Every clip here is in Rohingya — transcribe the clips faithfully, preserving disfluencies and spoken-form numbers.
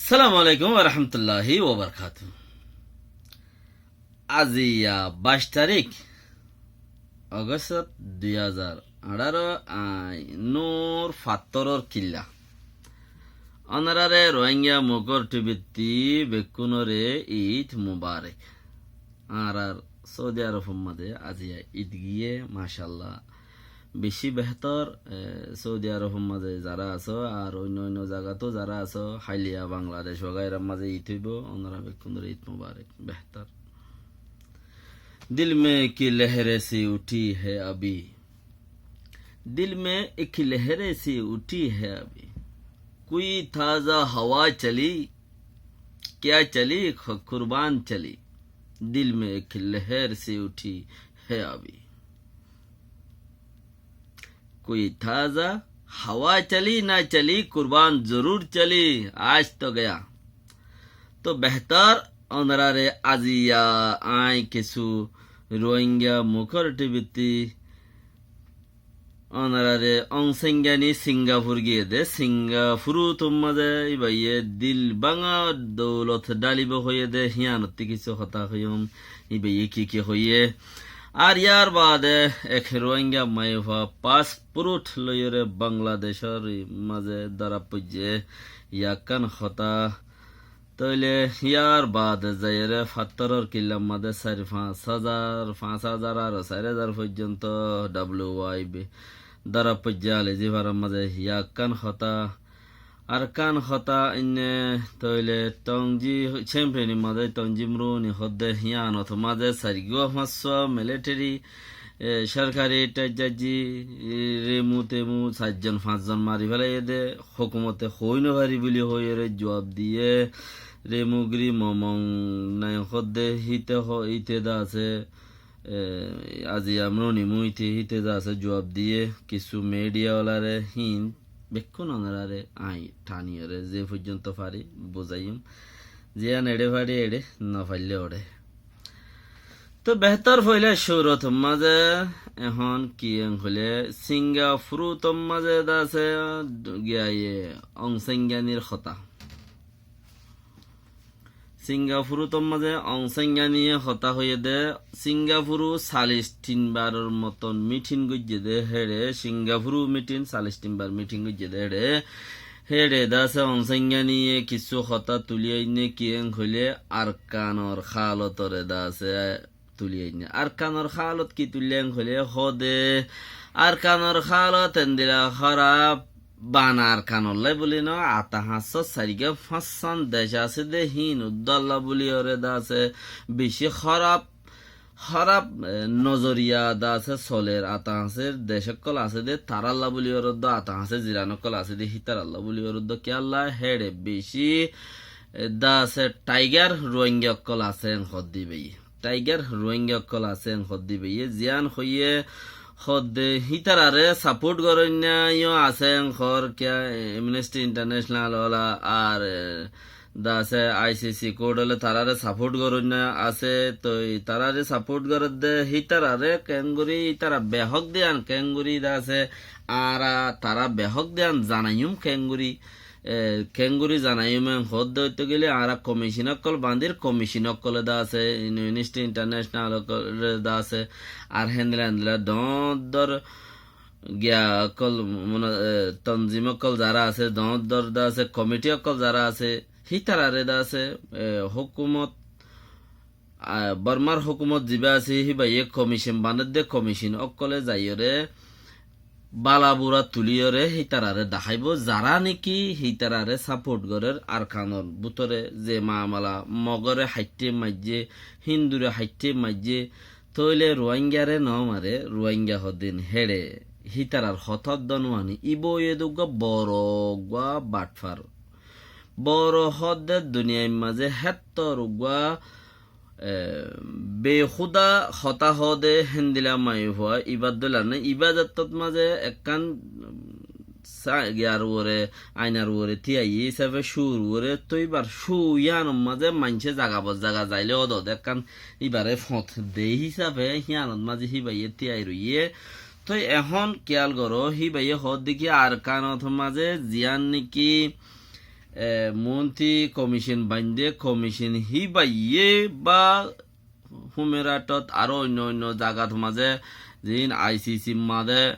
Assalamu alaikum wa rahmatullahi wa barakatuhu. Aziya baic tarík August dui házar añçáro, añí Nur Fattoror Killa. Ónorare Rohingya Mukor T V ttí bekkúnore Eid Mubarak. Añárar Saudi Arab or mazé aziya Eid giyé, mashallah, beci behtor. E, Saudi Arab or mazé zara asó, ar oinno oinno zagató zara asó, háliya Bangladec wagairar mazé Eid óibo, ónora bekkúnore Eid Mubarak, behtor. دل میں ایک لہر سی اٹھی ہے ابھی، دل میں ایک لہر سی اٹھی ہے ابھی، کوئی تازہ ہوا چلی، کیا چلی، قربان چلی، دل میں ایک لہر سی اٹھی ہے ابھی۔ کوئی تازہ ہوا چلی نہ چلی، قربان ضرور چلی، آج تو گیا۔ Tóu behtor, ónorare aziya añí kissú Rohingya Mukor T V ttí ónorare Aung San Suu Kyi Singapur giyé dé, Singapur ot mazé íbayé dil báñga doulot dhálibo hoiyé dé, híyanottí kissú hotá hoiyúm, íbayé ki ki hoiyé. Ar yar baade ek Rohingya maiyafua pasport loiyóre Bangladecor mazé dóra foijjé, yián ekkán hotá. Tóile yar baade zaiyóre Fattoror Killar mazé sair fañs házar, fañs házar aró sair házar foijjonto W Y B dóra foijjé Alizifar mazé, yián ekkán hotá. Ar ekkán hotá enne tóile Tonzi, Champion mazé Tonzi Mruni hoódde, híyanot mazé sairgúa fañssúa militeri, e, sorkari tejjaji, e, Remu Temu sair zon fañs zon mari félaiyé dé, hókumote hoói no fari buli hoiyóre juab diyé. Remugri Momong nai hoódde, híte ho-, híte dé asé, e, aziya Mruni muite híte dé asé juab diyé, kissú midiya walare híin bekkún ónorare añí thaniyóre ze foijjonto fari buzaiyum. Ziyán eçé fari eçé, no faille óçe. Tóu behtor, foila cúrut mazé ehón ki en hoilé Singapur ot mazé dé asé giyé Aung San Suu Kyi r hotá. Singapur ot mazé Aung San Suu Kyi ye hotá hoiyé dé, Singapur ot callic tin baror moton mitin goijjé dé héçe, Singapur ot mitin, callic tin bar mitin goijjé dé héçe. Héçe dé asé Aung San Suu Kyi ye kissú hotá tuli ainné, ki en hoilé Arkanor halotoré dé asé tuli ainné. Arkanor halot ki tuillé en hoilé hoódde, Arkanor halot endila hóraf, bana Arkanolla buli no, ata hañsór sairgúa fañssán dec asé dé, híin uddúalla buli óre dé asé, beci hóraf, hóraf, e, nozoriya dé asé soler, ata hañsór dec ókkol asé dé, tarálla buli óre dé, ata hañsór ziran ókkol asé dé, hítaralla buli óre dé, kiyólla héçe beci, e, dé asé taigar Rohingya ókkol asé en hoódde íbayé. Taigar Rohingya ókkol asé en hoódde íbayé, ziyán hoiyé hoódde hítarare saport goróinna yó asé en hoór, kiya, e, Amnesty International ola ar, e, dé asé I C C court ole tarare saport goróinna asé, toi tarare saport gorédde hítarare keéngorí, ítara behók diyan keéngorí dé asé, añára tará behók diyan zanaiyúm keéngorí. E, keéngorí zanaiyúm en hoódde óito gelé añára komicin ókkol bañdír, komicin ókkole dé asé, Amnesty International ókkole dé asé, ar héndilla héndilla dhoóñr dhoóñr giya ókkol, mone, e, tonzim ókkol zará asé, dhoóñr dhoóñr dé asé, komiti ókkol zará asé, hítarare dé asé, e, hókumot, a, Bormar hókumot zibá asé, híbayé komicin bañdédde, komicin ókkole zaiyóre bála bura tuliyóre hítarare daháibo, zará néki hítarare saport gorér, Arkanor bútore ze mamala Mogore haiththé maijjé, Hindure haiththé maijjé, tóile Ruáinggare no mare, Ruáinggá hoddin héçe, hítarar hotá dónuani, íba óiye dé uggúa boro uggúa batfar. Boro hoódde duniyair mazé héttor uggúa e, behúda hotá hoóde héndilla maiyafua, ibár dóilla né, ibá zattót mazé ekkán, um, sa-, giyar uore, ainar uore tíaiyé hísafe cúur uore, tói ibár cúu yíanor mazé maincé zaga bor zaga zailé ódode ekkán ibáre foñt de hísafe híanot mazé híbaye tíai roiyé. Tói ehón kiyal goró, híbaye hoódde ki Arkanot mazé ziyán néki, e, muúnti komicin baindé, komicin híbayé ba Humerátot aró oinno oinno zagat mazé ziín ICC mazé,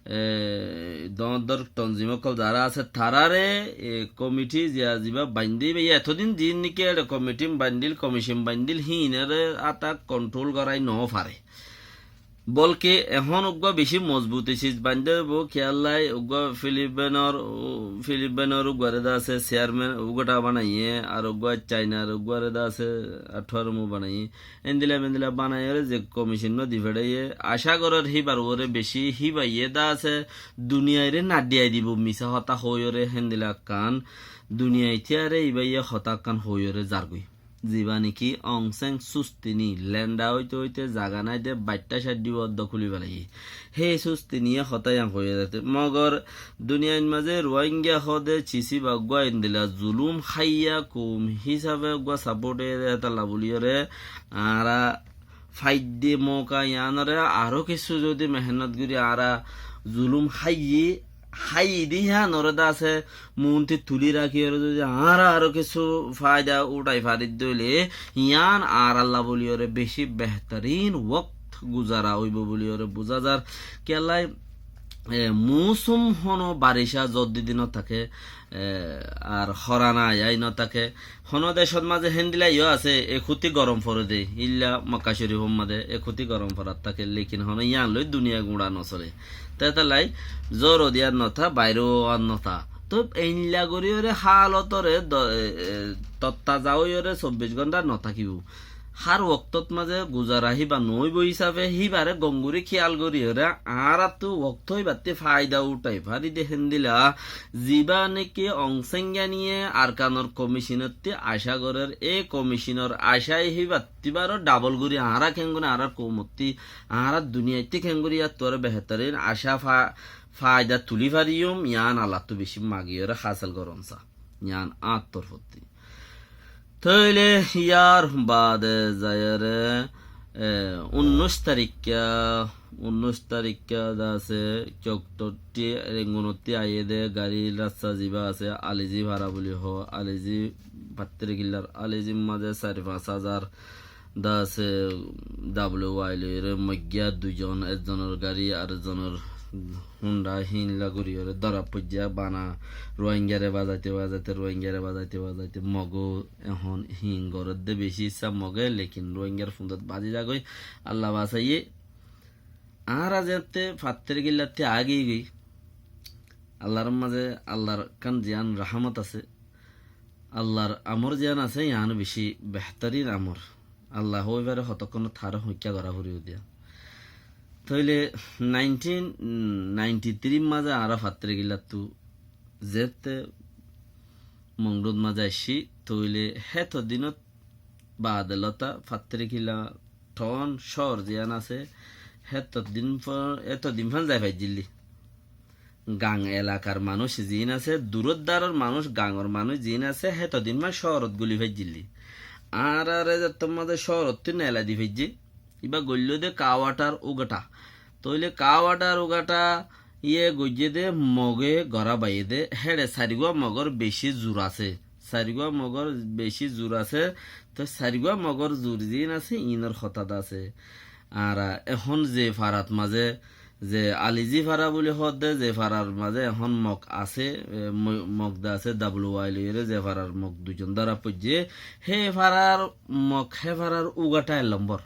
e, doóñr doóñr tonzim ókkol zará asé, taráre, e, komiti ziya zibá baindé, íbayé etodin ziín néki eçe komiti baindíl, komicin baindíl, híinore áta konthról gorái nofaré. Bolke ehón uggúa bicí mozbut sis baindé óibo, kiyólla uggúa Filipinor, Filipinor uggúare de asé, chairman uggúa banaiyé, ar uggúa Chainar uggúare de asé, athúarmu banaiyé. Endila mendila banaiyóre ze komicin no di feçáiye, acá gorér híbar uore bicí híbayé de asé, duniyaire nadhiyai dibo, misá hotá hoóiyore héndila ekkán, duniyai tíyare íbayé hotá ekkán hoóiyore zargói. Zibá néki Aung San Suu Kyi lenda óite óite zaga nái de baiththá cáiddi uoddó kúli felaiyé. Hé Suu Kyi ye hotá yián hoiyé zate. Mogor duniyair mazé Ruáingga hoóde cisiba uggúa endila zulúm háiya koum hísafe uggúa sapót ede hétalla buliyóre añára faidde mouka yiánore aró kessú zodi mehénnot gorí añára zulúm háiyi, háiyi de híyanore de asé muúnti tulí rakíyore zodi añára aró kessú faida uthai faridde óile yián añáralla buliyóre bicí behtorín wokt guzara óibo buliyóre buzá zar. Kiyólla, e, mousum hono barica zoddi di no táke, e, ar hórana aiyai no táke. Hono decót mazé héndila yó asé, ek húti gorom foré dé, illa Mokka Corifor mazé ek húti gorom forat táke, lekin hono yián loi duniya guñça no solé. Tétallai zóro diyar no tá, bairó ar no tá. Tói eilla goríyore hálotore do-, e, e, tottaza óiyore sobbic gónta no tákibo. Hár woktót mazé guzara híba noóibo hísafe híbare gom gorí kíyal goríyore añáráttu woktó íbattí faida uthai fari dé héndila zibá néki Aung San Suu Kyi ye Arkanor komicinottí acá gorér, é komicinor acái híbattí baró dhabol gorí añára keéngorí añárár koumottí, añárár duniyaittí keéngorí yáttu aró behtorín acá fa-, faida tulí fariyum, yián Allattu bicí magiyóre hásel goron sa. Yián añáttor fottí. Tóile yár baade zaiyóre, e, unnúic tarikká, unnúic tarikká de asé, Coktottí, Rengunottí aiyé dé, garí rasta zibá asé, Alizi fara buli hoó, Alizi fattíri killar, Alizi mazé sair fañs házar de asé, W Y loiyóre moiggiya duizon, ekzonor garí ar ekzonor Hunda híinla goríyore dóra foijjé bana, Ruáinggare bazaite bazaite, Ruáinggare bazaite bazaite, Mogó ehón híin gorédde bicí issá Mogé, lekin Ruáinggar fundot bazi zagói, Alla basaiyé. Añára zeéñtte fattér killatte agigói, Allar mazé, Allar ekkán ziyán rahámot asé, Allar amor ziyán asé, yián bicí behtorín amor. Alla hoói fare hotókkonot taré hoikká gorá foribó diya. Tóile nineteen ninety three mazé añára fattér killattu zeéñtte Mongdut mazé aiccí, tóile héto dinot baade lóta fattér killa tón cóor ziyán asé, héto din fo-, héto din fán zai faijjíli. Gang elakar manúic ziín asé, duróddaror manúic, gangor manúic ziín asé, héto din fán cóorot guli faijjíli. Añárare zettót mazé cóorottú neelai di faijjé, íba goilló dé Kawatar Ugata. Tóile Kawatar Ugata yé goijjé dé Mogé gorá baiyé dé, héçe sairgúa Mogor bicí zur asé. Sairgúa Mogor bicí zur asé, tói sairgúa Mogor zur ziín asé, iínor hotá de asé. Añára ehón ze farat mazé, ze Alizi fara buli hoódde, ze farar mazé ehón Mog asé, e, Mo-, Mog de asé, W Y loiyóre ze farar Mog duizon dóra foijjé, hé farar Mog, hé farar Ugata ek lombor.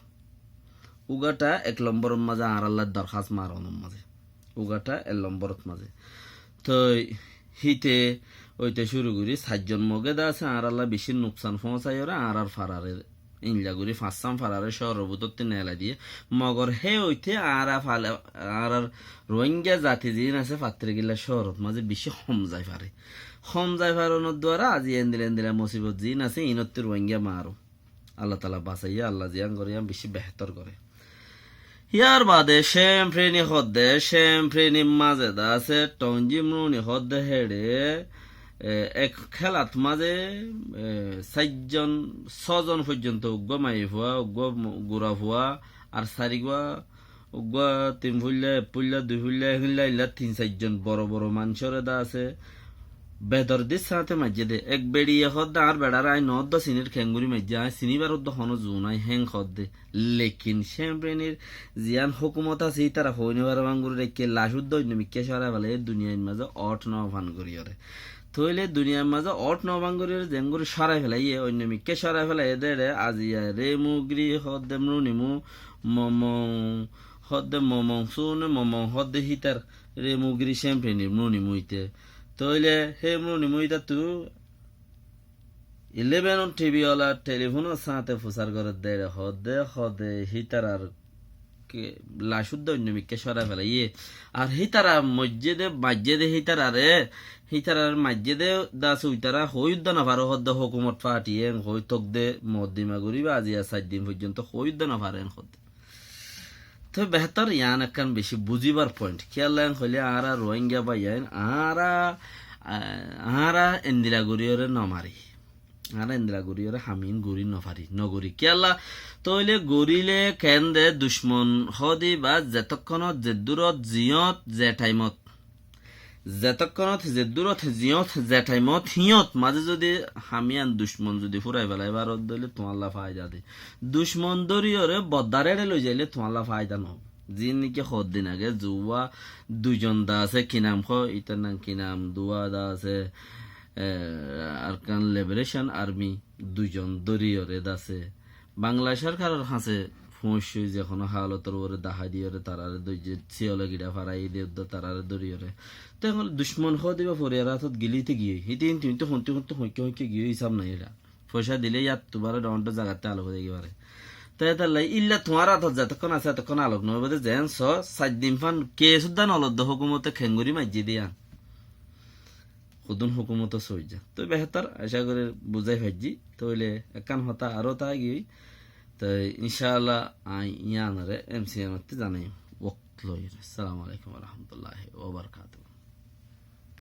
Ugata ek lomboror mazé añárallá dorhás maronor mazé. Ugata ek lomborot mazé. Tói híte óite cúru gorí sairzon Mogé de asé, añárallá bicí nuksan foóñsaiyóre añárar farare einla gorí fañssán farare cóoror bútottí neelai diyé. Mogor hé óite añára fale, añárar Ruáingga zati ziín asé, fattér killa cóorot mazé bicí hom zai fare. Hom zai faronor duara azi endila endila mosibot ziín asé, iínottú Ruáingga maarúm. Alla taala basaiyé, Alla ziyán goré yían bicí behtor goré. Yárbaade Cem Preni hoódde, Cem Prenir mazé de asé, Tongjim Runi hoódde héçe, e, ek kélat mazé, e, sairzon, sózon foijjonto uggúa maiyafua, uggúa mo-, gurafua, ar sairgúa, uggúa tin fúilla, ek fúilla, dui fúilla, ehílla, ehílla tin sairzon boro boro maincóre de asé, Bedordir sáñte maijjé dé. Ek beçiye hoódde añár beçaré aññí noóddo sinir, keéngorí maijjé, aññí sinibár uddúa honó zuu nái, héen hoódde. Lekin Cempenir ziyán hókumot asé, ítara hoói nofaré báñgorí raikké, lac uddúa oinno mikká córai felaiyé, duniyair mazé óth nofan goríyoré. Tóile duniyair mazé óth nofan goríyoré zeéngorí córai felaiyé, oinno mikká córai felaiyé dé eçé, aziya Remugri hoódde Mrunimu, Momong hoódde Momong Sune, Momong hoódde hítar Remugri Cempenir Mrunimu íte. Tóile hé Mrunimu ítattu Eleven T V ola telifónor sáñte fusár gorédde eçé hoódde, hoódde hítarar ke-, lac uddúa oinno mikká córai felaiyé. Ar hítara moijjé dé, maijjé dé hítararé, hítarar maijjé dé dase uitará hoói uddúa nofaró hoódde hókumot fathiyé, hoói tókde moddima goríba, aziya sair din foijjonto hoói uddúa nofaré hoódde. Toi behétor yián ekkán bicí buzíbar point. Kiyólla hoilé añára Rohingya báiyain, añára, ah, añára endila goríyoré nomari. Añára endila goríyoré ham iín gorí nofarí, nogorí. Kiyólla? Tóile goríle keén de ducmon hoódiba zetókkonot, zeddúrot, ziyót, ze thaimot. Zetókkonot, zeddúrot, ziyót, ze thaimot, híyót mazé zodi ham iín ducmon zodi fúrai felai faródde óile tuáñlla faida de. Ducmon dóriyoré boddaré eçé loizailé tuáñlla faida noó. Ziín niki hoddin age zuwa duizon da asé, ki nam hoó, ítar nam ki nam, duwa da asé, e, Arakan Liberation Army, duizon dóriyoré dase. Bangla sorkaror hañsé fúñiccé, ze honó halotor uore dahái diyoré tararé dóijje, siyóla giça farai diyé uddúa tararé dóriyoré. Te ehón ducmon hoódiba foriyar átot gilíte giyói. Híte hín tuñí to hoñtí hoñtí hoñkká hoñkká giyói, hísab nái eçá. Foicá dilé yáttu baré dhoóñr dhoóñr zagattú alok ói zagói faré. Te étalla ílla tuáñr átot zetókkon asé etókkon alok noóibo dé, zeén soó, sair din fán keés uddúa nolodde hókumote, keéngorí maijjé dé yián. Hodún hókumote soijjá. Toi behétor, acá gorí buzái faijjí. Tóile ekkán hotá aró táigiyói. Toi incáalla aññí yíanoré M C N ottú zanaiyum. Wokto loiyóre. Assalamu alaikum wa rahmatullahi wa barakatuhu.